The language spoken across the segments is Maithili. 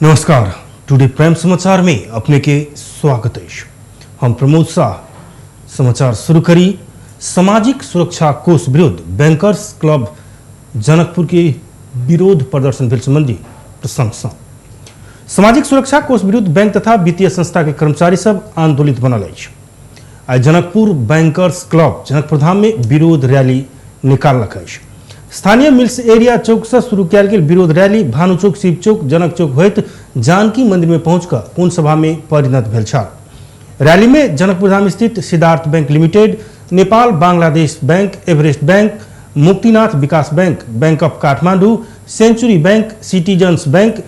नमस्कार, टुडे प्राइम समाचार में अपने के स्वागत है। हम प्रमोद शाह। समाचार शुरू करी। सामाजिक सुरक्षा कोष विरुद्ध बैंकर्स क्लब जनकपुर के विरोध प्रदर्शन भेल संबंधी प्रसंग। सामाजिक सुरक्षा कोष विरुद्ध बैंक तथा वित्तीय संस्था के कर्मचारी सब आंदोलित बनल अछि। आइ जनकपुर बैंकर्स क्लब जनकपुर धाम में विरोध रैली निकाललक अछि। स्थानीय मिल्स एरिया चौक से शुरू कयल गेल विरोध रैली भानु चौक, शिव चौक, जनक चौक होइत जानकी मंदिर में पहुंचकर कोण सभा में परिणत भेल छल। रैली में जनकपुर धाम स्थित Siddhartha bank limited, Nepal Bangladesh bank, Everest bank, Muktinath Bikas bank, bank of Kathmandu, century bank, citizens bank,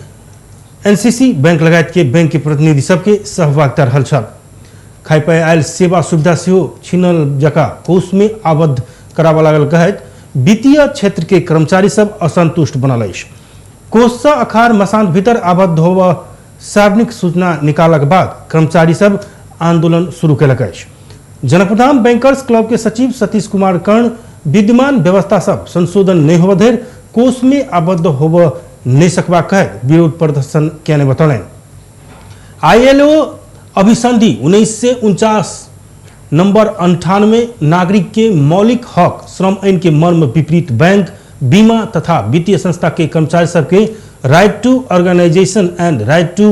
NCC bank लगायत के बैंक के प्रतिनिधि सबके सहभागिता रहल छल। खाइ पाइ आयल सेवा सुविधा सेहो छीनल जका कोष में आबद्ध कराबऽ लागल कहैत वित्तीय क्षेत्र के कर्मचारी सब असंतुष्ट बनल अछि। कोष से अखार मसांत भीतर आबद्ध होबऽ सार्वजनिक सूचना निकालक बाद कर्मचारी सब आंदोलन शुरू केलक अछि। जनकपुरधाम बैंकर्स क्लब के सचिव सतीश कुमार कर्ण विद्यमान व्यवस्था सब संशोधन नहीं होबऽ धरि कोष में आबद्ध होबऽ नहीं सकबाक कहैत विरोध प्रदर्शन केने बतौलनि। आईएलओ अभिसंधि 1949 नंबर 98 नागरिक के मौलिक हक श्रम ऐन के मर्म विपरीत बैंक, बीमा तथा वित्तीय संस्था के कर्मचारी सबके right to organisation and right to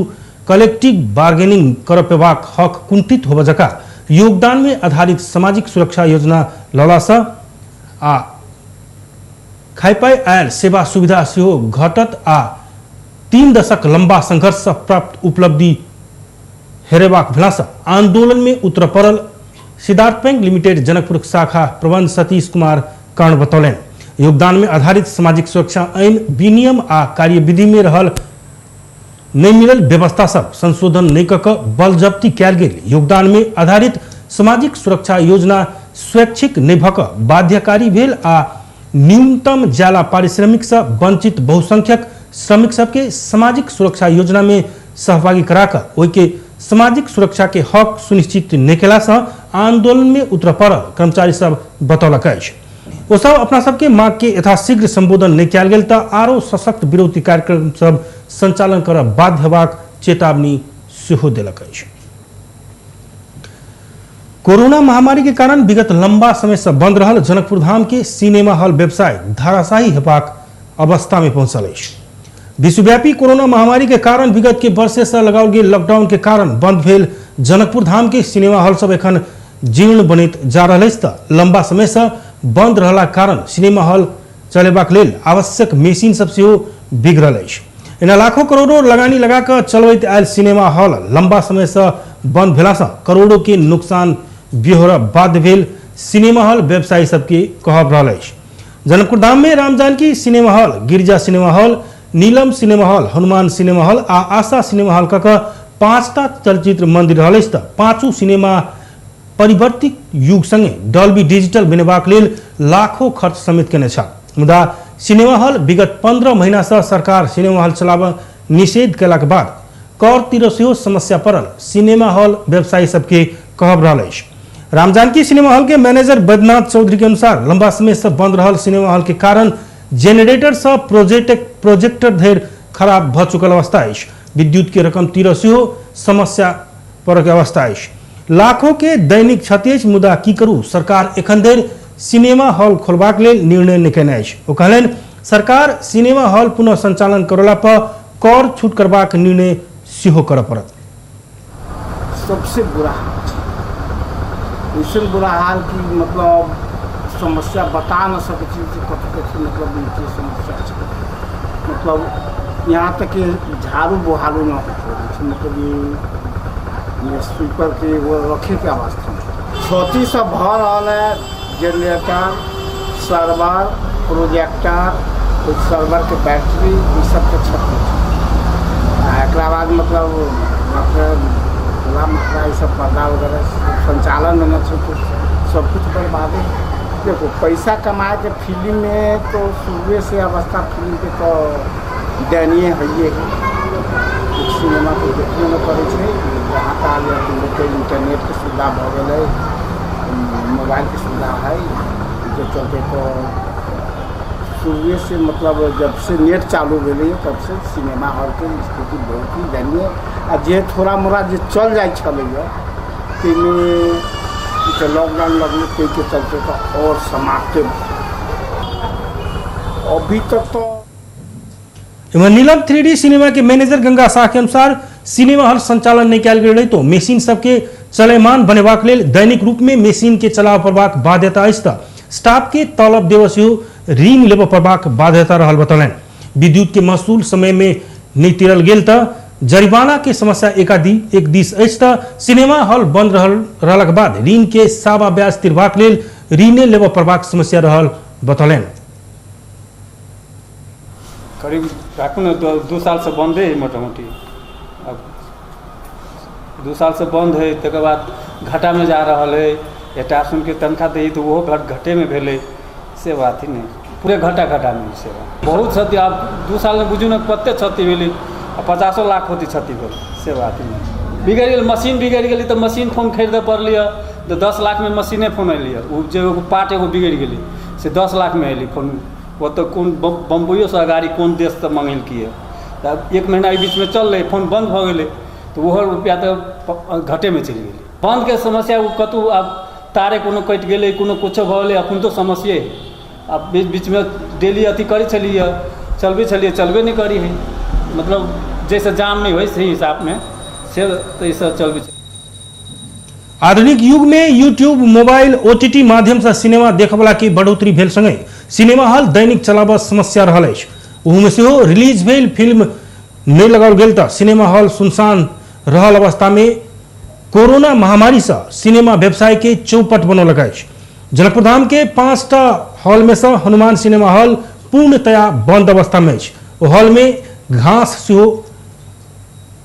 collective bargaining कर पेबाक हक कुंठित होबऽ जका योगदान में आधारित सामाजिक सुरक्षा योजना लौलासँ आ खाइ पाइ आयल सेवा सुविधा सेहो घटत आ 3 दशक लंबा संघर्ष से प्राप्त उपलब्धि हेरेबाक भेलासँ आंदोलन में उतर पड़ल सिद्धार्थ बैंक लिमिटेड जनकपुर शाखा प्रबंध सतीश कुमार कर्ण बतौलनि। योगदान में आधारित सामाजिक सुरक्षा ऐन विनियम आ कार्यविधि में रहल नहीं मिलल व्यवस्था सब संशोधन नहीं कऽ कऽ बलजब्ती कयल गेल। योगदान में आधारित सामाजिक सुरक्षा योजना स्वैच्छिक नहीं भऽ कऽ बाध्यकारी भेल आ न्यूनतम ज्याला पारिश्रमिक से वंचित बहुसंख्यक श्रमिक सबके सामाजिक सुरक्षा योजना में सहभागी करा कऽ ओहिके सामाजिक सुरक्षा के हक सुनिश्चित नहीं केलासँ आंदोलन में उतर पड़ल कर्मचारी सब बतौलक अछि। ओ सब अपना सबके मांग के यथाशीघ्र संबोधन नहीं कयल गेल तऽ आरो सशक्त विरोधी कार्यक्रम सब संचालन करऽ बाध्य हेबाक चेतावनी सेहो देलक अछि। कोरोना महामारी के कारण विगत लंबा समय से बंद रहल जनकपुर धाम के सिनेमा हॉल व्यवसाय धाराशाही हेबाक अवस्था में पहुंचल अछि। विश्वव्यापी कोरोना महामारी के कारण विगत के वर्षे से लगाओल गेल लॉकडाउन के कारण बंद भेल जनकपुर धाम के सिनेमा हॉल सब एखन जीर्ण बनैत जा रहल अछि। तऽ लंबा समय से बंद रहला कारण सिनेमा हॉल चलेबाक लेल आवश्यक मशीन सब सेहो बिगड़ल अछि। एना लाखों करोड़ों लगानी लगा कऽ चलबैत आयल सिनेमा हॉल लंबा समय से बंद भेलासँ करोड़ों के नुकसान बिहोरऽ बाध्य भेल सिनेमा हॉल व्यवसायी सबके कहब रहल अछि। जनकपुर धाम में Ram Janaki cinema hall, Girija cinema hall, Neelam cinema hall, Hanuman cinema hall आ आशा सिनेमा हॉल कऽ 5टा चलचित्र मंदिर रहल अछि। तऽ 5 सिनेमा परिवर्तित युग संगे डॉल्बी डिजिटल बनेबाक लेल लाखों खर्च समेत केने छल। मुदा सिनेमा हॉल विगत 15 महीना से सरकार सिनेमा हॉल चलाबऽ निषेध केलाक बाद कर तीर सेहो समस्या पड़ल सिनेमा हॉल व्यवसायी सबके कहब रहल अछि। राम जानकी सिनेमा हॉल के मैनेजर बैद्यनाथ चौधरी के अनुसार लंबा समय से बंद रहल सिनेमा हॉल के कारण जेनरेटर से प्रोजेक्टर धरि खराब भऽ चुकल अवस्था अछि। विद्युत के रकम तीर सेहो समस्या पड़क अवस्था अछि। लाखों के दैनिक क्षति अछि, मुदा की करू, सरकार एखन धरि सिनेमा हॉल खोलबाक लेल निर्णय नहि केने अछि। ओ कहलनि सरकार सिनेमा हॉल पुनः संचालन करला पर कर छूट करबाक निर्णय सेहो करऽ पड़त। सबसे बुरा हाल छै, ऐसन बुरा हाल कि मतलब समस्या बता न सकै छी कि कथी कथी मतलब के समस्या छै। मतलब यहाँ तक कि झाड़ू बुहारू न होइत छै, मतलब ये स्वीपर के वो रखे के अवस्था में क्षति सब भऽ रहल है। जेनरेटर, सर्वर, प्रोजेक्टर, सर्वर के बैटरी, ई सबके क्षति छै। आ एकरा बाद मतलब मकड़ा ई सब पर्दा वगैरह संचालन में न छै तो सब कुछ बर्बादे। देखो पैसा कमाए के फिल्म में तो शुरुए से अवस्था फिल्म के तो दयनीय है है। सिनेमा को देखबे न करै छै। जहाँ तक लोकके इंटरनेट के सुविधा भऽ गेलै, मोबाइल के सुविधा है, के चलते तो शुरुए से मतलब जब से नेट चालू भेलैए तब से सिनेमा हॉलके स्थिति बहुत ही दयनीय। आ जे थोड़ा मोड़ा जे चल जाइ छलैए ताहिमे लॉकडाउन लगलै, ताहिके चलते तऽ आओर समाप्ते अभी तक तो। एवं नीलम 3D cinema के मैनेजर गंगा शाह के अनुसार सिनेमा हॉल संचालन नहीं कयल गेल रहे तो मशीन सबके चलयमान बनेबाक लेल दैनिक रूप में मशीन के चलाबय पड़बाक बाध्यता अछि त स्टाफ के तलब देबय सेहो ऋण लेबय पड़बाक बाध्यता रहल बतौलनि। विद्युत के महसूल समय में नहीं तिरल गेल त जरिमाना के समस्या एक दिस अछि त सिनेमा हॉल बंद रहलक बाद ऋण के सावा ब्याज तिरबाक लेल ऋणे लेबय पड़बाक समस्या रहल बतौलनि। करीब राखू ने 2 साल से बंदे है मोटा मोटी। अब 2 साल से बंद है, तकर बाद घाटा में जा रहा है। स्टाफ सुनके तनख्वाह दी तो वो घटे में भेलै, से बात ही नहीं, पूरे घाटा घाटा में से बहुत क्षति। आब 2 साल में बुझू ने कते क्षति भेलै, 50 लाख होती क्षति भेल, से बात ही नहीं। बिगड़ि गेल मशीन, बिगड़ि गेलै तऽ मशीन फोन खरीदे पड़लियै तऽ 10 लाख में मशीने फोन अयलियै। ओ जे एगो पार्ट एगो बिगड़ि गेलै से 10 लाख में अयली फोन। ओतऽ कोन बम्बइयोसँ गाड़ी कोन देशसँ मँगेलकै, तऽ 1 महीना एहि बीचमे चललै, फोन बन्द भऽ गेलै तऽ ओहो रुपैआ तऽ घटेमे चलि गेलै। बन्दके समस्या ओ कतहु आब तारे कोनो कटि गेलै, कोनो किछो भऽ गेलै, एखन तऽ समस्ये है। आब बीच बीचमे डेली अथी करै छलियै, चलबै छलियै, चलबे नहि करी है, मतलब जाहिसँ जाम नहि होइ सही हिसाबमे से ताहिसँ चलबै। आधुनिक युग में यूट्यूब, मोबाइल, ओटीटी माध्यम से सिनेमा देखबला के बढ़ोतरी भेल संगे सिनेमा हॉल दैनिक चलाबऽ समस्या रहल अछि। ओहूमे सेहो रिलीज भेल फिल्म नहि लगाओल गेल तऽ सिनेमा हॉल सुनसान रहल अवस्था में कोरोना महामारी से सिनेमा व्यवसाय के चौपट बनौलक अछि। जनकपुरधाम के 5टा हॉल में से हनुमान सिनेमा हॉल पूर्णतया बंद अवस्था में अछि। ओ हॉल में घास सेहो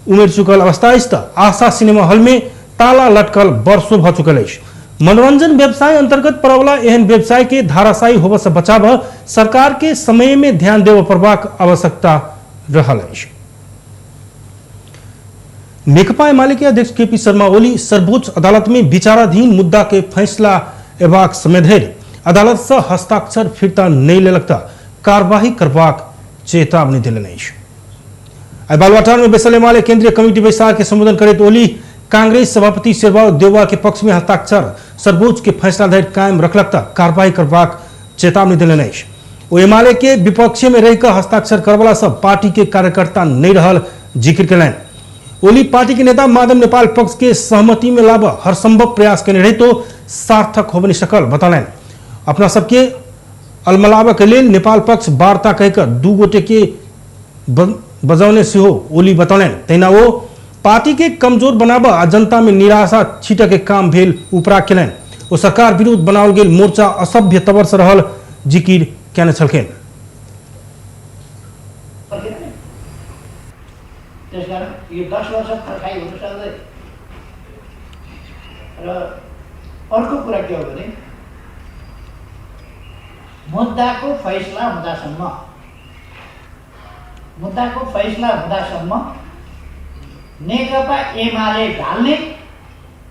उमड़ि चुकल अवस्था अछि तऽ आशा सिनेमा हॉल में ताला लटकल वर्षों भऽ चुकल अछि। मनोरंजन व्यवसाय अंतर्गत पड़वला एहन व्यवसाय के धाराशायी होबय से बचाबऽ सरकार के समय में ध्यान देबऽ पड़बाक आवश्यकता रहल अछि। नेकपा एमाले के अध्यक्ष केपी शर्मा ओली सर्वोच्च अदालत में विचाराधीन मुद्दा के फैसला एबाक समय धरि अदालत से हस्ताक्षर फिर्ता नहीं लेलक तऽ कार्यवाही करबाक चेतावनी देलनि अछि। आइ बालुवाटार में बैसल एमाले केंद्रीय कमिटी बैसार के संबोधन करैत ओली कांग्रेस सभापति शेरबहादुर देउवा के पक्ष में हस्ताक्षर सर्वोच्च के फैसला धरि कायम रखलक तऽ कार्रवाई करबाक चेतावनी देलनि अछि। ओ एमाले के विपक्ष में रहिकऽ हस्ताक्षर करवला सब पार्टी के कार्यकर्ता नहीं रहल जिक्र कयलनि। ओली पार्टी के नेता माधव नेपाल पक्ष के सहमति में लाबऽ हर संभव प्रयास केने रहितो सार्थक होबऽ नहि सकल बतौलनि। अपना सबके अलमलाबऽ के लेल नेपाल पक्ष वार्ता कहि कऽ 2 गोटे के बजौने सेहो ओली बतौलनि। तहिना ओ पार्टी के कमजोर बनाबऽ आ जनता में निराशा छीटऽ के काम भेल उपरा केलनि। ओ सरकार विरुद्ध बनाओल गेल मोर्चा असभ्य तबर से रहल जिकिर केने छलखिन। त्यसकारण यो 10 वर्ष फर्काइ हुन सक्दैन। र अर्को कुरा के हो भने मुद्दाको फैसला हुँदासम्म नेकपा एमाले ढाल्ने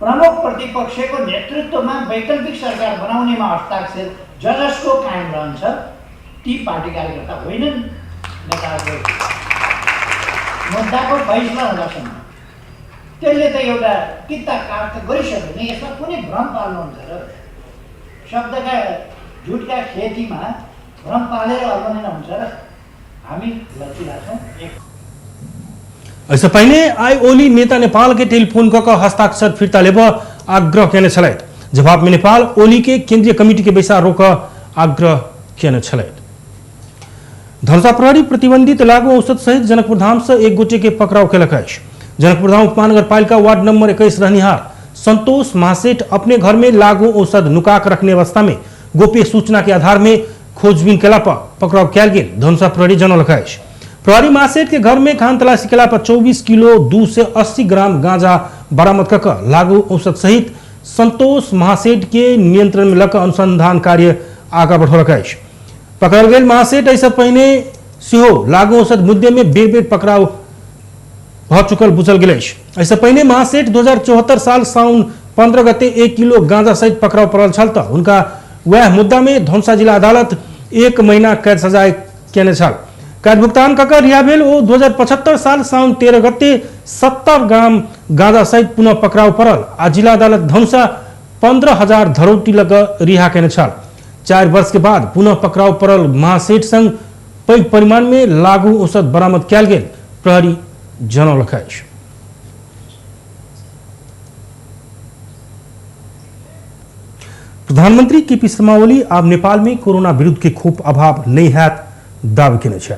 प्रमुख प्रतिपक्षको नेतृत्वमा वैकल्पिक सरकार बनाउनेमा हस्ताक्षर जसको कायम रहन्छ ती पार्टी कार्यकर्ता होइनन् नेताहरू। मुद्दाको फैसला हुँदासम्म त्यसले त एउटा किता काट त गरिसक्यो नि, यसमा कुनै भ्रम पाल्नुहुन्छ र? शब्दका झुटका खेतीमा भ्रम पालेर अल्मलिन हुन्छ र? हामी लचिला छौँ। एहिसँ पहिने आइ ओली नेता नेपाल के टेलीफोन कऽ कऽ हस्ताक्षर फिर्ता लेबऽ आग्रह केने छलथि। जवाब में नेपाल ओली के केंद्रीय कमिटी के बैसार रोकऽ आग्रह केने छलथि। धनुषा प्रहरी प्रतिबंधित लागू औषध सहित जनकपुरधाम से 1 गोटे के पकड़ाव केलक अछि। जनकपुरधाम उपमहानगरपालिका वार्ड नंबर 21 रहनिहार संतोष महासेठ अपने घर में लागू औषध नुका के रखने अवस्था में गोप्य सूचना के आधार में खोजबीन केला पर पकड़ाव कयल गेल धनुषा प्रहरी जनौलक अछि। प्रहरी महासेठ के घर में खान तलाशी केला पर 24 किलो 280 ग्राम गांजा बरामद कऽ कऽ लागू औषध सहित संतोष महासेठ के नियंत्रण में लऽ कऽ अनुसंधान कार्य आगा बढ़ौलक अछि। पकड़ल गेल महासेठ एहिसँ पहिने सेहो लागू औषध मुद्दे में बेर बेर पकड़ाव भऽ चुकल बुझल गेल अछि। एहिसँ पहिने महासेठ 2074 साल साउन 15 गते 1 किलो गांजा सहित पकड़ाव पड़ल छल तऽ हुनका वएह मुद्दा में धनुषा जिला अदालत 1 महीना कैद सजाय केने छल। कैद भुगतान कऽ कऽ रिहा भेल ओ 2075 साल साउन 13 गते 70 ग्राम गांजा सहित पुनः पकड़ाव पड़ल आ जिला अदालत धनुषा 15,000 धरौटी लग रिहा केने छल। 4 वर्ष के बाद पुनः पकड़ाव पड़ल महासेठ संग पैघ परिमाण में लागू औषध बरामद कयल गेल प्रहरी जनौलक अछि। प्रधानमंत्री केपी शर्मा ओली आब नेपाल में कोरोना विरुद्ध के खोप अभाव नहीं हैत दावी केने छथि।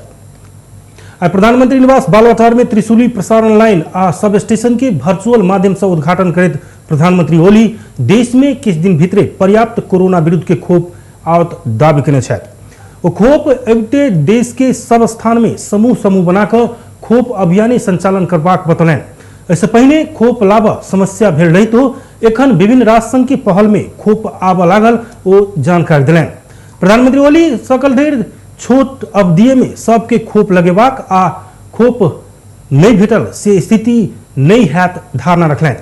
आइ प्रधानमंत्री निवास बालुवाटार में त्रिशूली प्रसारण लाइन आ सब स्टेशन के वर्चुअल माध्यम से उद्घाटन करैत प्रधानमंत्री ओली देश में किछु दिन भीतरे पर्याप्त कोरोना विरुद्ध के खोप आवत दावी केने छथि। ओ खोप अबिते देश के सब स्थान में समूह समूह बनाकर खोप अभियान संचालन करबाक बतौलनि। एहिसँ पहिने खोप लाबऽ समस्या भेल रहितो एखन विभिन्न राष्ट्र संघ के पहल में खोप आबऽ लागल ओ जानकारी देलनि। प्रधानमंत्री ओली सकल धरि छोट अवधिये में सबके खोप लगेबाक आ खोप नहि भेटल से स्थिति नहि हैत धारणा रखलनि।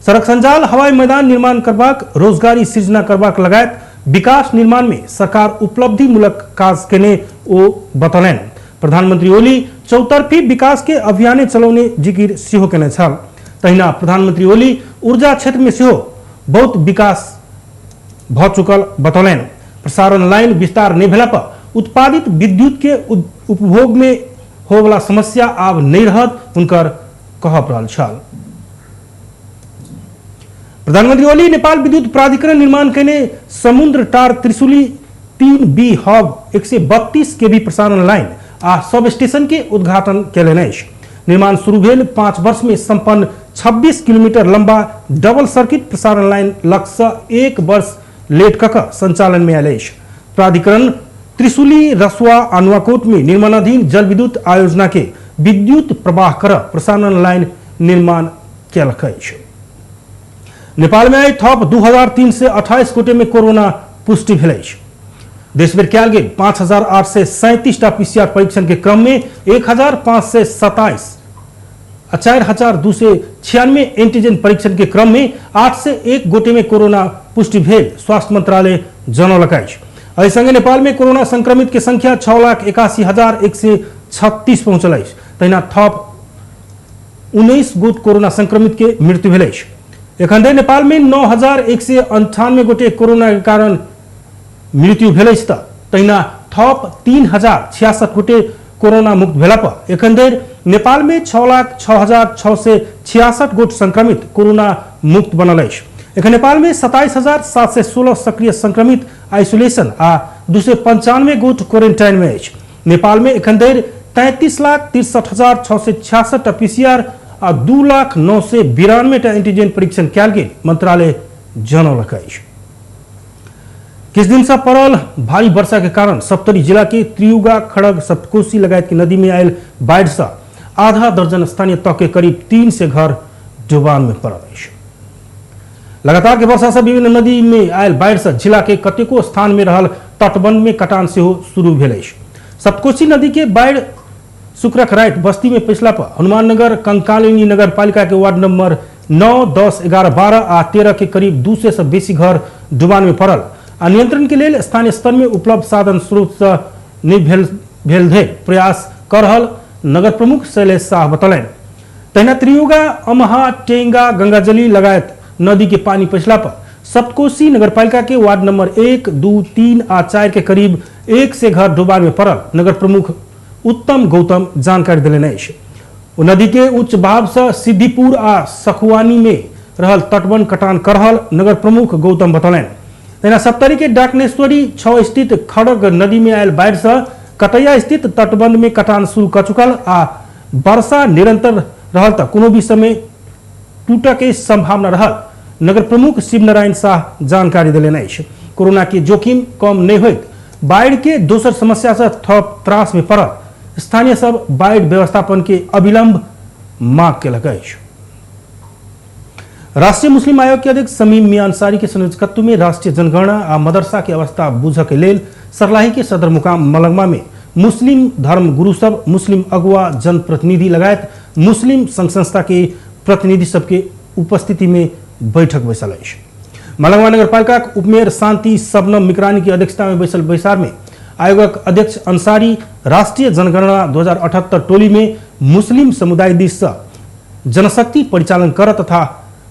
सड़क सञ्जाल, हवाई मैदान निर्माण करबाक, रोजगारी सृजना करबाक लगायत विकास निर्माण में सरकार उपलब्धिमूलक काज केने ओ बतौलनि। प्रधानमंत्री ओली चौतरफी विकास के अभियाने चलौने जिकिर सेहो केने छल। तहिना प्रधानमंत्री ओली ऊर्जा क्षेत्र में सेहो बहुत विकास भऽ चुकल बतौलनि। प्रसारण लाइन विस्तार नहि भेला पर उत्पादित विद्युत के उपभोग में होवला समस्या आब नहि रहत हुनकर कहब रहल छल। प्रधानमंत्री ओली नेपाल विद्युत प्राधिकरण निर्माण केने समुद्र टार त्रिशूली 3B hub 132 kV प्रसारण लाइन आ सब स्टेशन के उद्घाटन केलनि अछि। निर्माण शुरू भेल 5 वर्ष में संपन्न 26 किलोमीटर लंबा डबल सर्किट प्रसारण लाइन लक्ष्य 1 वर्ष लेट कऽ कऽ संचालन में आयल अछि। प्राधिकरण त्रिशूली, रसुआ आ नुआकोट में निर्माणाधीन जल विद्युत आयोजना के विद्युत प्रवाह कर प्रसारण लाइन निर्माण केलक अछि। नेपाल में आइ थप 2328 गोटे में कोरोना पुष्टि भेल अछि। देशभरि कयल गेल 5837 टा पीसीआर परीक्षण के क्रम में 1527 आ 4296 एंटीजन परीक्षण के क्रम में 801 गोटे में कोरोना पुष्टि भेल स्वास्थ्य मंत्रालय जनौलक अछि। एहि संगे नेपाल में कोरोना संक्रमित के संख्या 6,81,136 पहुंचल अछि। तहिना थप 19 गोट कोरोना संक्रमित के मृत्यु भेल अछि। एखन धरि नेपाल में 9,198 गोटे कोरोना के कारण मृत्यु भेल अछि त तहिना थप 3,066 गोटे कोरोना मुक्त भेला पर एखन धरि नेपाल में 6,06,666 गोट संक्रमित कोरोना मुक्त बनल अछि। एखन नेपाल में 27,716 सक्रिय संक्रमित आइसोलेशन आ 295 गोट क्वारेंटाइन में अछि। नेपाल में एखन धरि 33,63,666 टा पीसीआर आ 2,09,92 टा एंटीजन परीक्षण कयल गेल मंत्रालय जनौलक अछि। किछु दिन से पड़ल भारी वर्षा के कारण सप्तरी जिला के त्रियुगा, खड़ग, सप्तकोशी लगायत के नदी में आयल बाढ़ि से आधा दर्जन स्थानीय तह के करीब 300 घर डुबान में पड़ल अछि। लगातार के वर्षा से विभिन्न नदी में आयल बाढ़ि से जिला के कतेको स्थान में रहल तटबंध में कटान सेहो शुरू भेल अछि। सप्तकोशी नदी के बाढ़ि शुक्रक राति बस्ती में पैसला पर हनुमाननगर कंकालिनी नगर पालिका के वार्ड नंबर 9, 10, 11, 12 आ 13 के करीब 200 से बेसी घर डुबान में पड़ल आ नियंत्रण के लेल स्थानीय स्तर में उपलब्ध साधन स्रोत से नहि भेल धरि प्रयास कर रहल नगर प्रमुख शैलेश शाह बतौलनि। तहिना त्रियुगा, अमहा, टेंगा, गंगाजली लगायत नदी के पानी पैसला पर सप्तकोशी नगरपालिका के वार्ड नंबर 1, 2, 3 आ 4 के करीब 100 घर डुबान में पड़ल नगर प्रमुख उत्तम गौतम जानकारी देलनि अछि। ओ नदी के उच्च बहाव से सिद्धिपुर आ सखुआनी में रहल तटबंध कटान कर रहल नगर प्रमुख गौतम बतौलनि। तहिना सप्तरी के डाकनेश्वरी 6 स्थित खड़ग नदी में आयल बाढ़ि से कटैया स्थित तटबंध में कटान शुरू कर चुकल आ वर्षा निरंतर रहल त कोनो भी समय टूटऽ के संभावना रहल नगर प्रमुख शिवनारायण शाह जानकारी देलनि अछि। कोरोना के जोखिम कम नहि होइत बाढ़ि के दोसर समस्या से थप त्रास में पड़ल स्थानीय सब बाढ़ि व्यवस्थापन के अविलंब मांग केलक अछि। राष्ट्रीय मुस्लिम आयोग के अध्यक्ष शमीम मियां अंसारी के संयोजकत्व में राष्ट्रीय जनगणना आ मदरसा के अवस्था बुझ के लेल सर्लाही के सदर मुकाम मलंगमा में मुस्लिम धर्म गुरु सब, मुस्लिम अगुआ, जनप्रतिनिधि लगायत मुस्लिम संघ संस्था के प्रतिनिधि सबके उपस्थिति में बैठक बैसल अछि। मलंगवा नगरपालिका उपमेयर शांति शबनम मिकरानी की अध्यक्षता में बैसल बैसार में आयोगक अध्यक्ष अंसारी राष्ट्रिय जनगणना 2078 टोली में मुस्लिम समुदाय दिस से जनशक्ति परिचालन कर तथा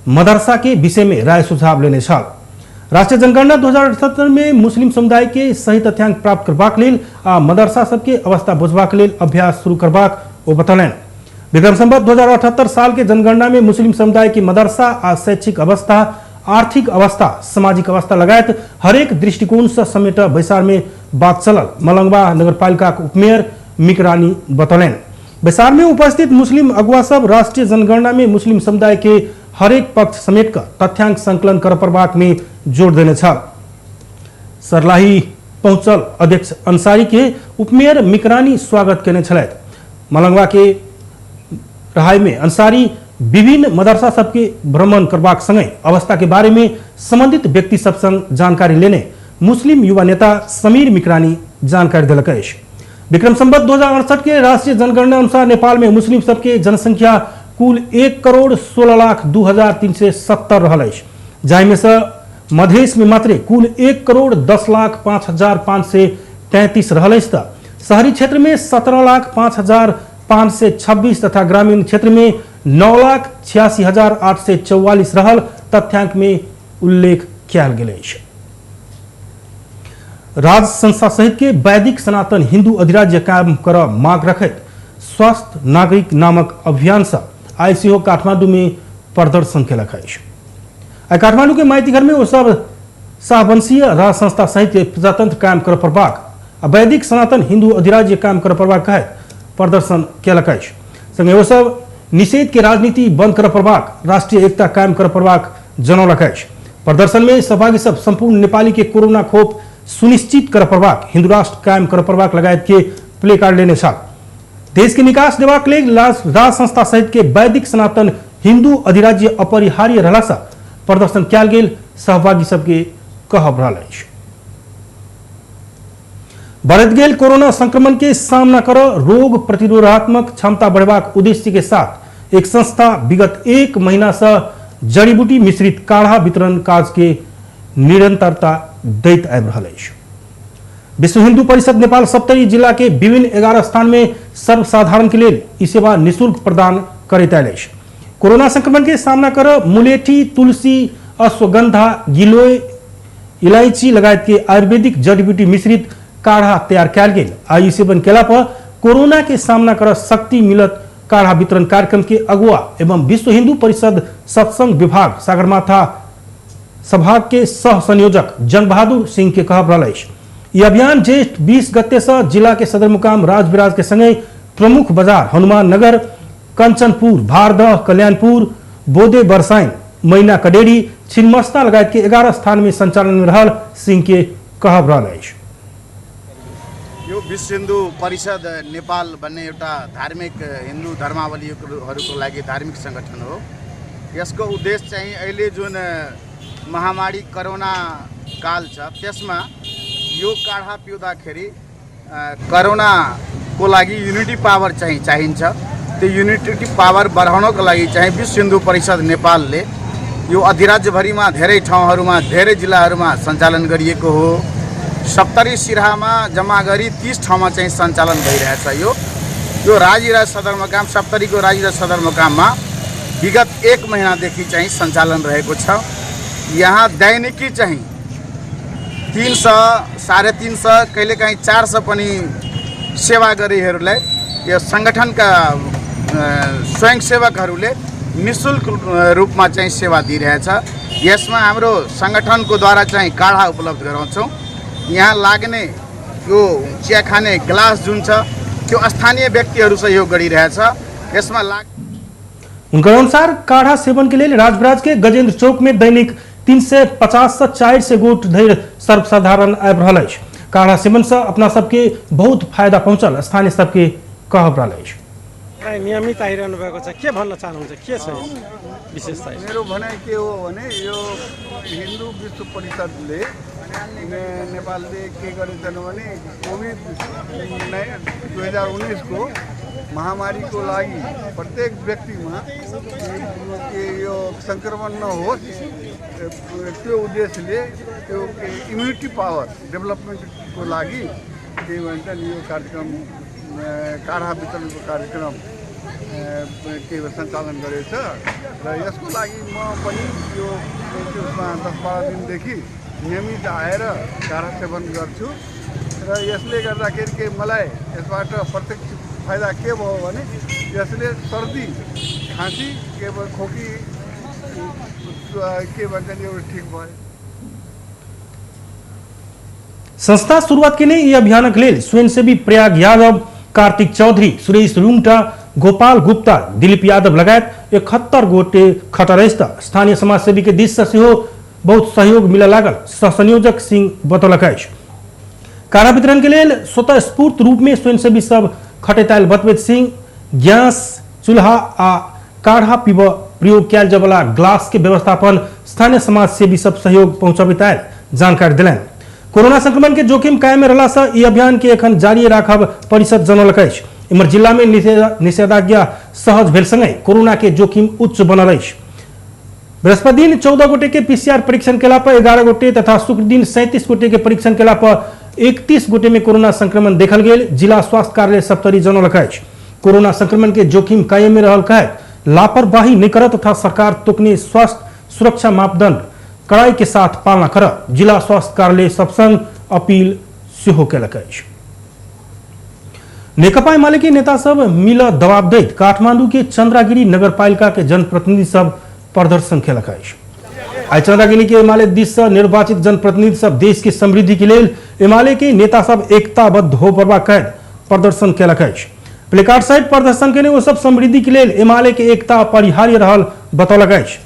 मदरसा के विषय में राय सुझाव लेने छल। राष्ट्रीय जनगणना 2078 में मुस्लिम समुदाय के सही तथ्यांक प्राप्त करबाक लेल आ मदरसा सबके अवस्था बुझबाक लेल अभ्यास शुरू करबाक ओ बतौलनि। विक्रम संवत 2078 साल के जनगणना में मुस्लिम समुदाय की मदरसा आ शैक्षिक अवस्था, आर्थिक अवस्था, सामाजिक अवस्था लगायत हरेक दृष्टिकोण से समेट बैसार में बात चलल मलंगवा नगरपालिका के उपमेयर मिकरानी बतौलनि। बैसार में उपस्थित मुस्लिम अगुआ सब राष्ट्रीय जनगणना में मुस्लिम समुदाय के हरेक पक्ष समेट कर तथ्यांक संकलन कर पड़बाक में जोर देने छल। सरलाही पहुंचल अध्यक्ष अंसारी के उपमेयर मिकरानी स्वागत केने छलथि। मलंगवा के रहाई में अंसारी विभिन्न मदरसा सबके भ्रमण करबाक संगे अवस्था के बारे में संबंधित व्यक्ति सब संग जानकारी लेने मुस्लिम युवा नेता समीर मिकरानी जानकारी देलक अछि। विक्रम संवत 2068 के राष्ट्रीय जनगणना अनुसार नेपाल में मुस्लिम सबके जनसंख्या कुल 1,16,02,370 रहल अछि, जाहिमे से मधेश में मात्रे कुल 1,10,05,533 रहल अछि त शहरी क्षेत्र में 17,05,526 तथा ग्रामीण क्षेत्र में 9,86,844 रहल तथ्यांक में उल्लेख कयल गेल अछि। राज संस्था सहित के वैदिक सनातन हिंदू अधिराज्य कायम कर मांग रखैत स्वस्थ नागरिक नामक अभियान से आइ सेहो काठमांडू में प्रदर्शन केलक अछि। आइ काठमांडू के माइतीघर में ओ सब शाहवंशीय राज संस्था सहित के प्रजातंत्र कायम कर पड़बाक आ वैदिक सनातन हिंदू अधिराज्य कायम कर पड़बाक कहैत प्रदर्शन केलक अछि। संगे ओ सब निषेध के राजनीति बंद कर पड़बाक, राष्ट्रीय एकता कायम कर पड़बाक जनौलक अछि। प्रदर्शन में सहभागी सब संपूर्ण नेपाली के कोरोना खोप सुनिश्चित कर पड़बाक, हिंदू राष्ट्र कायम कर पड़बाक लगायत के प्ले कार्ड लेने छल। देश के निकास देबाक लेल राज संस्था सहित के वैदिक सनातन हिंदू अधिराज्य अपरिहार्य रहला से प्रदर्शन कयल गेल सहभागी सबके कहब रहल अछि। बढ़ैत गेल कोरोना संक्रमण के सामना कर रोग प्रतिरोधात्मक क्षमता बढ़ेबाक उद्देश्य के साथ एक संस्था विगत 1 महीना से जड़ी बूटी मिश्रित काढ़ा वितरण काज के निरंतरता दैत आबि रहल अछि। विश्व हिंदू परिषद नेपाल सप्तरी जिला के विभिन्न 11 स्थान में सर्वसाधारण के लेल ई सेवा निःशुल्क प्रदान करैत आयल अछि। कोरोना संक्रमण के सामना कर मुलेठी, तुलसी, अश्वगंधा, गिलोय, इलायची लगायत के आयुर्वेदिक जड़ी बूटी मिश्रित काढ़ा तैयार कयल गेल आ ई सेवन केला पर कोरोना के सामना कर शक्ति मिलत काढ़ा वितरण कार्यक्रम के अगुआ एवं विश्व हिंदू परिषद सत्संग विभाग सागरमाथा सभाग के सह संयोजक जंग बहादुर सिंह के कहब रहल अछि। यह अभियान ज्येष्ठ 20 गते से जिला के सदरमुकाम राजविराज के संगे प्रमुख बाजार हनुमान नगर, कंचनपुर, भारदह, कल्याणपुर, बोदे बरसाइन, मैना कडेरी, छिन्मस्ता लगायत के 11 स्थान में संचालन में रहल सिंह के कहब रहल अछि। यो विश्व हिन्दू परिषद नेपाल भन्ने एउटा धार्मिक हिन्दू धर्मावलीहरूको लागि धार्मिक सङ्गठन हो। यसको उद्देश्य चाहिँ अहिले जुन महामारी कोरोना काल छ त्यसमा यो काढा पिउँदाखेरि कोरोनाको लागि युनिटी पावर चाहिँ चाहिन्छ। त्यो युनिटी पावर बढाउनको लागि चाहिँ विश्व हिन्दू परिषद नेपालले यो अधिराज्यभरिमा धेरै ठाउँहरूमा धेरै जिल्लाहरूमा सञ्चालन गरिएको हो। सप्तरी सिराहामा जम्मा गरी 30 ठाउँमा चाहिँ सञ्चालन भइरहेछ। यो यो राजीराज सदरमुकाम सप्तरीको राजीराज सदरमुकाममा विगत 1 महिनादेखि चाहिँ सञ्चालन रहेको छ। यहाँ दैनिकी चाहिँ 300, 350, कहिलेकाहीँ 400 पनि सेवा गरेहरूलाई यो सङ्गठनका स्वयंसेवकहरूले निःशुल्क रूपमा चाहिँ सेवा दिइरहेछ। यसमा हाम्रो सङ्गठनको द्वारा चाहिँ काढा उपलब्ध गराउँछौँ। यहाँ लाग्ने यो चिया खाने ग्लास जुन छ त्यो स्थानीय व्यक्तिहरू सहयोग गरिरहेछ। यसमा उनका अनुसार काढ़ा सेवन के लिए राजविराज के गजेंद्र चौक में दैनिक 350 से 400 गोट धरि सर्वसाधारण आबि रहल अछि। काढ़ा सेवन से अपना सबके बहुत फायदा पहुंचल स्थानीय सबके कहब रहल अछि। नियमित आइरहनु भएको छ, के भन्न चाहनुहुन्छ, के छ विशेषता? मेरो भनाइ के हो भने यो हिन्दू विश्व परिषदले नेपालले के गरेछन् भने कोभिड 2019 को महामारीको लागि प्रत्येक व्यक्तिमा यो सङ्क्रमण नहोस् त्यो उद्देश्यले त्यो इम्युनिटी पावर डेभलपमेन्टको लागि के भन्छन् यो कार्यक्रम काढा वितरणको कार्यक्रम के सञ्चालन गरेछ र यसको लागि म पनि यो त्यसमा 10-12 दिनदेखि नियमित आएर काढा सेवन गर्छु र यसले गर्दाखेरि के मलाई यसबाट प्रत्यक्ष फाइदा के भयो भने यसले सर्दी खाँसी के खोकी के भन्छन् यो ठिक भयो। संस्था शुरुआत के लिए अभियानक लेल स्वयंसेवी प्रयाग यादव, कार्तिक चौधरी, सुरेश रुंगटा, गोपाल गुप्ता, दिलीप यादव लगायत 71 गोटे खटल अछि। स्थानीय समाजसेवी के दिस से सेहो बहुत सहयोग मिलऽ लागल सहसंयोजक सिंह बतौलक अछि। काढ़ा वितरण के लेल स्वतः स्फूर्त रूप में स्वयंसेवी सब खटैत आयल बतबैत सिंह गैस चूल्हा आ काढ़ा पीबऽ प्रयोग कयल जायवला ग्लास के व्यवस्थापन स्थानीय समाजसेवी सब सहयोग पहुंचबैत आयल जानकारी देलनि। कोरोना संक्रमण के जोखिम कायम रहला से ई अभियान के एखन जारी राखब परिषद जनौलक अछि। इम्हर जिला में निषेधाज्ञा सहज भेल संगहि कोरोना के जोखिम उच्च बनल अछि। बृहस्पति दिन 14 गोटे के पीसीआर परीक्षण केला पर 11 गोटे तथा शुक्र दिन 37 गोटे के परीक्षण केला पर 31 गोटे में कोरोना संक्रमण देखल गेल जिला स्वास्थ्य कार्यालय सप्तरी जनौलक अछि। कोरोना संक्रमण के जोखिम कायम रहल कहैत लापरवाही नहीं करत तथा सरकार तोकने स्वास्थ्य सुरक्षा मापदंड कड़ाई के साथ पालना कर जिला स्वास्थ्य कार्यालय सबसंग अपील सेहो केलक अछि। नेकपा एमाले के नेता सब मिल दबाव दैत काठमांडू के चंद्रागिरी नगरपालिका के जनप्रतिनिधि सब प्रदर्शन केलक अछि। आइ चंद्रागिरी के एमाले दिस से निर्वाचित जनप्रतिनिधि सब देश के समृद्धि के लेल एमाले के नेता सब एकताबद्ध हो पड़बाक कहैत प्रदर्शन केलक अछि। प्लेकार्ड सहित प्रदर्शन केने ओ सब समृद्धि के लेल एमाले के एकता अपरिहार्य रहल बतौलक अछि।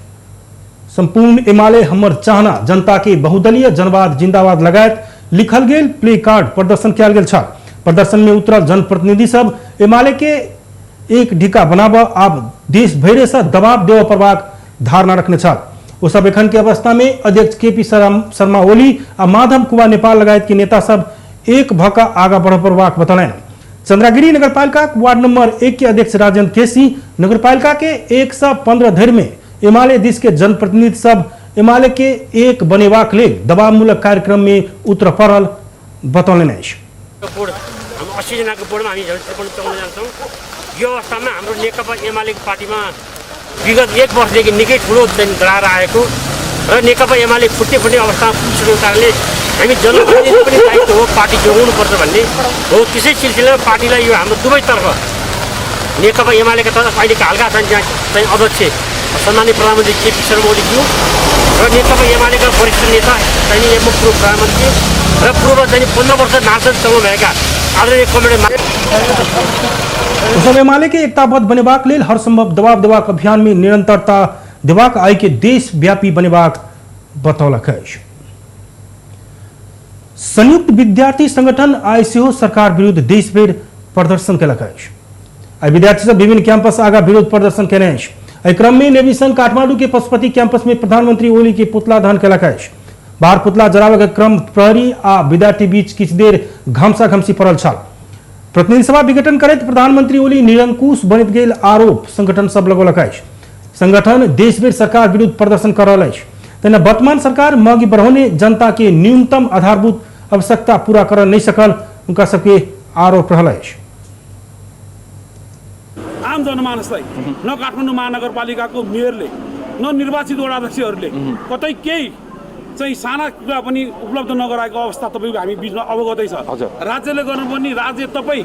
संपूर्ण एमाले हमर चाहना जनता के बहुदलीय जनवाद जिंदाबाद लगायत लिखल गेल प्ले कार्ड प्रदर्शन कयल गेल छल। प्रदर्शन में उतरल जनप्रतिनिधि सब एमाले के एक ढिका बनाब आब देश भरि से दबाव देव पड़बाक धारणा रखने छल। ओ सब एखन के अवस्था में अध्यक्ष के पी शर्मा ओली आ माधव कुमार नेपाल लगायत के नेता सब एक भका आगा बढ़ पड़बाक बतौलनि। चंद्रागिरी नगरपालिका वार्ड नंबर 1 के अध्यक्ष राजेंद्र केसी नगरपालिका के 115 धरि में एमाले दिस के जनप्रतिनिधि सब एमाले के एक बनेबाक लेल दबावमूलक कार्यक्रम में उतर पड़ल बतौलनि अछि। हम 80 जनाको बोर्डमा हामी झन् 53 जना छौँ। यो अवस्थामा हाम्रो नेकपा एमालेको पार्टीमा विगत 1 वर्षदेखि निकै ठुलो दरार आएको र नेकपा एमाले फुट्ने फुट्ने अवस्थामा पुगिसकेको कारणले हामी जनप्रतिनिधि पनि दायित्व हो पार्टी जोगाउनुपर्छ भन्ने हो। त्यसै सिलसिलामा पार्टीलाई यो हाम्रो दुवैतर्फ नेकपा एमालेका तर्फ अहिलेका हालका छन् त्यहाँ चाहिँ अध्यक्ष सम्माननीय प्रधानमन्त्री केपी शर्मा ओलीज्यू र नेकपा एमालेका वरिष्ठ नेता चाहिँ एवं पूर्व प्रधानमन्त्री र पूर्व चाहिँ 15 वर्ष नासनसम्म भएका आदरणीय कमरेड सब एमाले के एकताबद्ध बनेबाक लेल हर संभव दबाव देबाक अभियान में निरंतरता देबाक आइ के देशव्यापी बनेबाक बतौलक अछि। संयुक्त विद्यार्थी संगठन आइ सेहो सरकार विरुद्ध देशभरि प्रदर्शन केलक अछि। आइ विद्यार्थी सब विभिन्न कैंपस आगा विरोध प्रदर्शन केने अछि। एहि क्रम में नेविसन काठमांडू के पशुपति कैंपस में प्रधानमंत्री ओली के पुतला दहन केलक अछि। बाहर पुतला जराबय के क्रम प्रहरी आ विद्यार्थी बीच किछु देर घमसा घमसी पड़ल छल। प्रतिनिधि सभा विघटन करैत प्रधानमंत्री ओली निरंकुश बनैत गेल आरोप संगठन सब लगौलक अछि। संगठन देशभरि सरकार विरुद्ध प्रदर्शन कर रहल अछि। तहिना वर्तमान सरकार महगी बढ़ौने जनता के न्यूनतम आधारभूत आवश्यकता पूरा कर नहीं सकल उनका सबके आरोप रहल अछि। आम जनमानसलाई न काठमाडौँ महानगरपालिकाको मेयरले न निर्वाचित वडाध्यक्षहरूले कतै केही चाहिँ साना कुरा पनि उपलब्ध नगराएको अवस्था तपाईँको हामी बिचमा अवगतै छ। राज्यले गर्नुपर्ने राज्य तपाईँ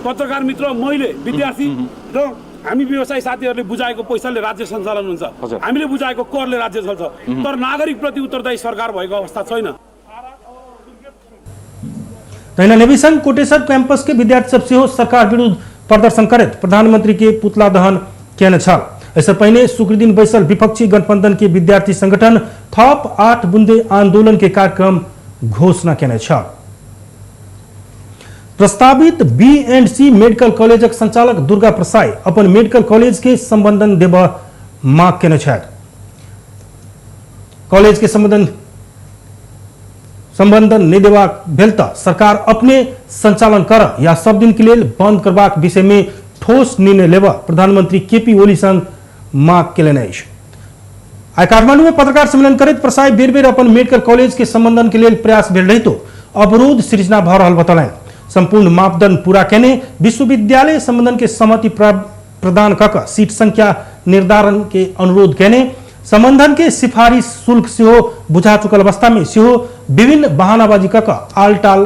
पत्रकार मित्र मैले विद्यार्थी र हामी व्यवसायी साथीहरूले बुझाएको पैसाले राज्य सञ्चालन हुन्छ, हामीले बुझाएको करले राज्य चल्छ, तर नागरिकप्रति उत्तरदायी सरकार भएको अवस्था छैन। तहिना नेविसन कोटेश्वर कैंपस के विद्यार्थी सब सेहो सरकार विरुद्ध प्रदर्शन करैत प्रधानमंत्री के पुतला दहन केने छल। एहिसँ पहिने शुक्र दिन बैसल विपक्षी गठबंधन के विद्यार्थी संगठन थप 8 बुंदे आंदोलन के कार्यक्रम घोषणा केने छल। प्रस्तावित B&C medical कॉलेजक संचालक दुर्गा प्रसाई अपन मेडिकल कॉलेज के संबंधन देबऽ मांग केने छथि। कॉलेज के संबंधन नहि देबाक भेल तऽ सरकार अपने संचालन कर या सब दिन के लेल बंद करबाक विषय में ठोस निर्णय लेबऽ प्रधानमंत्री केपी ओली संग मांग केलनि अछि। आइ काठमांडू में पत्रकार सम्मेलन करैत प्रसाई बेर बेर अपन मेडिकल कॉलेज के संबंधन के लेल प्रयास भेल रहितो अवरोध सृजना भऽ रहल बतौलनि। संपूर्ण मापदंड पूरा केने विश्वविद्यालय संबंधन के सहमति प्रदान कऽ सीट संख्या निर्धारण के अनुरोध केने संबंधन के सिफारिश शुल्क सेहो बुझा चुकल अवस्था में सेहो विभिन्न बहानाबाजी कऽ आल टाल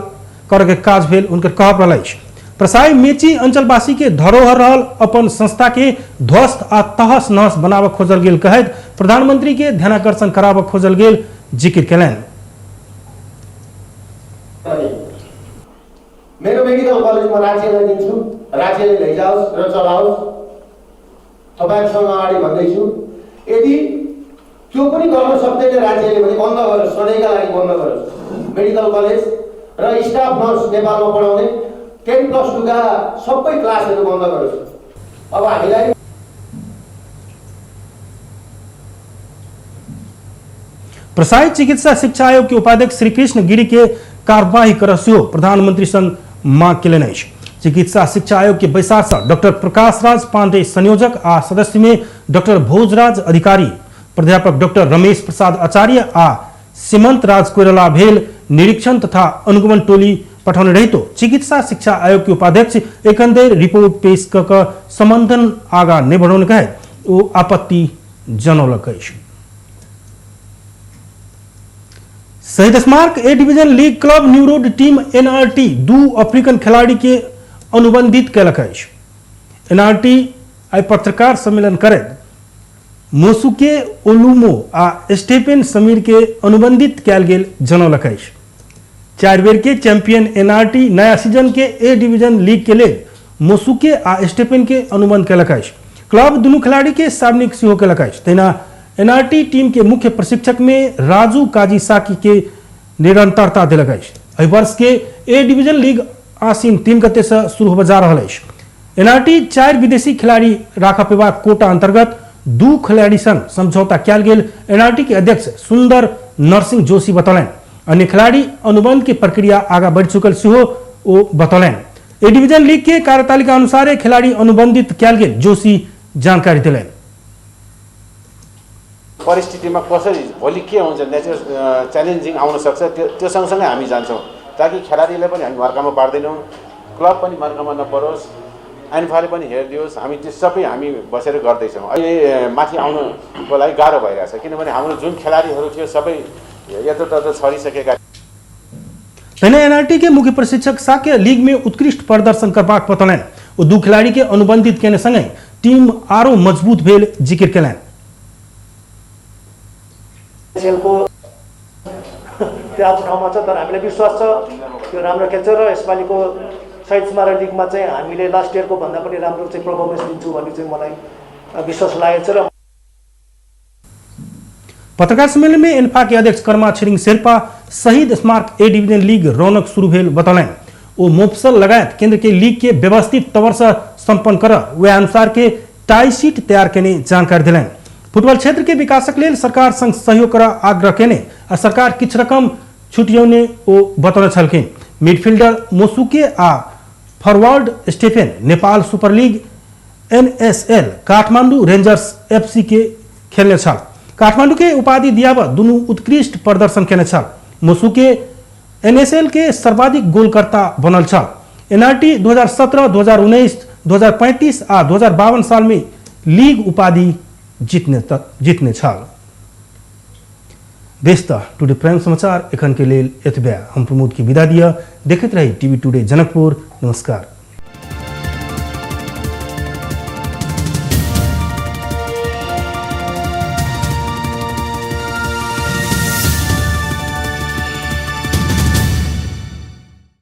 कर के काज भेल उनकर कहब रहल अछि। प्रसाई मेची अंचलवासी के धरोहर रहल अपन संस्था के ध्वस्त आ तहस नहस बनाबऽ खोजल गेल कहैत प्रधानमंत्री के ध्यानाकर्षण कराबऽ खोजल गेल जिक्र केलनि। मेरो मेडिकल कलेज म राज्यलाई दिन्छु, राज्यले लैजाओस् र चलाओस्। तपाईहरुसँग अगाडि भन्दैछु, यदि त्यो पनि गर्न सक्दैन राज्यले भने बन्द गरोस्, सधैँका लागि बन्द गरोस् मेडिकल कलेज र स्टाफ नर्स नेपालमा पढाउने 10+2 का सबै क्लासहरू बन्द गरोस्। अब हामीलाई प्रसाई चिकित्सा शिक्षा आयोग के उपाध्यक्ष श्री कृष्ण गिरी के कार्यवाही कर सेहो प्रधानमंत्री संग मांग केलनि अछि। चिकित्सा शिक्षा आयोग के बैसार से डॉक्टर प्रकाश राज पांडे संयोजक आ सदस्य में डॉक्टर भोजराज अधिकारी, प्राध्यापक डॉक्टर रमेश प्रसाद आचार्य आ सीमंत राज कोइराला भेल निरीक्षण तथा अनुगमन टोली पठौने रहितो चिकित्सा शिक्षा आयोग के उपाध्यक्ष एकंदर रिपोर्ट पेश क संबंधन आगा नहि बढ़ौने कहैत ओ आपत्ति जनौलक अछि। शहीद स्मारक A division league club new road team NRT 2 African खिलाड़ी के अनुबंधित कयलक अछि। एनआरटी आइ पत्रकार सम्मेलन करैत मोसुके ओलुमो आ स्टीफन समीर के अनुबंधित कयल गेल जनौलक अछि। 4 बेर के चैंपियन एनआरटी नया सीजन के ए डिवीजन लीग के लेल मोसुके आ स्टीफन के अनुबंध कयलक अछि। क्लब दुनू खिलाड़ी के सार्वजनिक सेहो कयलक अछि। तहिना एनआरटी टीम के मुख्य प्रशिक्षक में राजू काजी साकी के निरंतरता दिलक अछि। एहि वर्ष के ए डिवीजन लीग आसीन 3 गते से शुरू होबय जा रहल अछि। एनआरटी 4 विदेशी खिलाड़ी राखऽ पेबाक कोटा अंतर्गत 2 खिलाड़ी संग समझौता कयल गेल एनआरटी के अध्यक्ष सुंदर नरसिंह जोशी बतौलनि। अन्य खिलाड़ी अनुबंध के प्रक्रिया आगा बढ़ि चुकल सेहो ओ बतौलनि। ए डिवीजन लीग के कार्यतालिका अनुसार खिलाड़ी अनुबंधित कयल गेल जोशी जानकारी दिलनि। परिस्थितिमा कसरी भोलि के हुन्छ, नेचुरल च्यालेन्जिङ आउन सक्छ, त्यो सँगसँगै हामी जान्छौँ ताकि खेलाडीलाई पनि हामी मर्कामा पार्दैनौँ, क्लब पनि मर्कामा नपरोस्, एन्फाले पनि हेरिदियोस्। हामी त्यो सबै हामी बसेर गर्दैछौँ। अहिले माथि आउनुको लागि गाह्रो भइरहेछ किनभने हाम्रो जुन खेलाडीहरू थियो सबै यत्रतत्र छरिसकेका। तहिना एनआरटी के मुख्य प्रशिक्षक साक्य लीग में उत्कृष्ट प्रदर्शन करबाक बतौलनि। ओ 2 खिलाड़ी के अनुबंधित केने सँगै टीम आरो मजबूत भेल जिक्र केलनि। खेलको त्यो आफ्नो ठाउँमा छ, तर हामीलाई विश्वास छ त्यो राम्रो खेल्छ र यसपालिको शहीद स्मारक लिगमा चाहिँ हामीले लास्ट इयरको भन्दा पनि राम्रो चाहिँ पर्फर्मेन्स दिन्छु भन्ने चाहिँ मलाई विश्वास लागेको छ। र पत्रकार सम्मेलन में एन्फा के अध्यक्ष कर्मा छिरिङ शेर्पा शहीद स्मारक ए डिवीजन लीग रौनक शुरू भेल बतौलनि। ओ मोफसल लगायत केंद्र के लीग के व्यवस्थित तौर से संपन्न कर वह अनुसार के टाई शीट तैयार केने जानकारी दिलनि। फुटबॉल क्षेत्र के विकासक लेल सरकार संग सहयोग कर आग्रह केने आ सरकार किछु रकम छुटियौने ओ बतौने छलखिन। मिडफील्डर मोसुके आ forward Stephen Nepal super league NSL Kathmandu Rangers FC के खेलने छल। काठमांडू के उपाधि दियाब दुनू उत्कृष्ट प्रदर्शन केने छल। मोसुके एनएसएल के सर्वाधिक गोलकर्ता बनल छल। एनआरटी 2017, 2019, 2035 आ 2052 साल में लीग उपाधि जितने छल। बेस त टुडे प्राइम समाचार एखन के लेल एतबे। हम प्रमोद की विदा दिया। देखैत रही टीवी टुडे जनकपुर। नमस्कार।